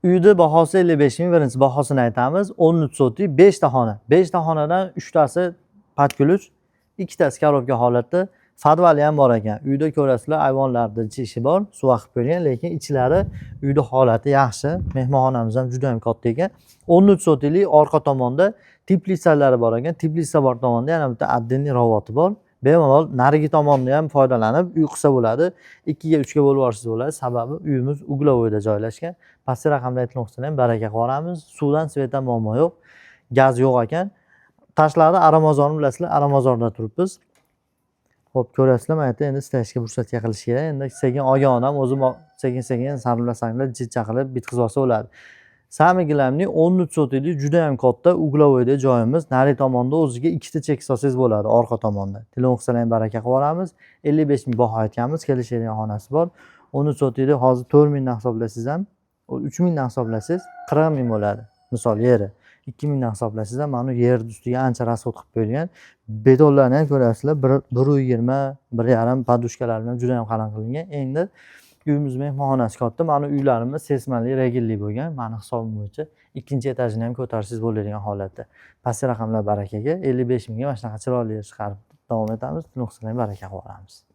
Uyni bahosi 55 ming, birinchi bahosini aytamiz. 13 sotik, 5 ta xona. 5 ta xonadan 3 tasi под ключ, ikkitasi коробка holatda. Podvali ham bor ekan. Uyda ko'rasizlar, ayvonlarda ishi bor, suv aqib qo'ygan, lekin ichlari, uyda holati yaxshi. Mehmonxonamiz ham juda ham katta ekan. 13 sotiklik, orqa tomonda teplitsalari bor ekan. Teplitsa bor tomonda yana bitta отдельный ravoti bor. Bemalol narigi tomonni ham foydalanib uy qilsa bo'ladi. 2 ga, 3 ga bo'lib yuborsangiz bo'ladi. Sababi uyimiz угловой da joylashgan. Pastki raqamda aytilgan ham baraka qilib yuboramiz. Suvdan, свет dan muammo yo'q. Gaz yo'q ekan. Tashlarida Aramozorni bilasizlar, Aramozorda turibmiz. Xo'p, ko'rasizlar, mana yerda endi ishlashga fursatga qilish kerak. Endi sekin olgan odam o'zi sekin-sekin sarvla-sarvla jidja qilib bitkazib olsa bo'ladi. Самый главный, 13 sotiklik juda ham katta угловой da joyimiz. Nari tomonda o'ziga ikkita chek solsangiz bo'ladi, orqa tomonda. Telefon qilsalar ham baraka qilib yuboramiz. 55 ming baho aytganmiz, kelishadigan xonasi bor. 13 sotiklik hozir 4 mingdan hisoblasangiz ham, 3 mingdan hisoblasangiz 40 ming bo'ladi. Misol yeri. 2 mingdan hisoblasangiz ham mana bu yerni ustiga ancha расход qilib qo'yilgan. Betonlarni ham ko'rasizlar, 1,20, 1,5 подушка lar bilan juda ham qalin qilingan. Endi uyimiz mehmonxonasi katta. Mana uylarimiz seysmali, regelli bo'lgan. Mani hisobim bo'yicha ikkinchi etajini ham ko'tarsangiz bo'ladigan holatda. Pastki raqamlar barakaga, 55 mingga mana shunaqa chiroyli yer chiqarib davom etamiz. Nuqsalarni baraka qilib yuboramiz.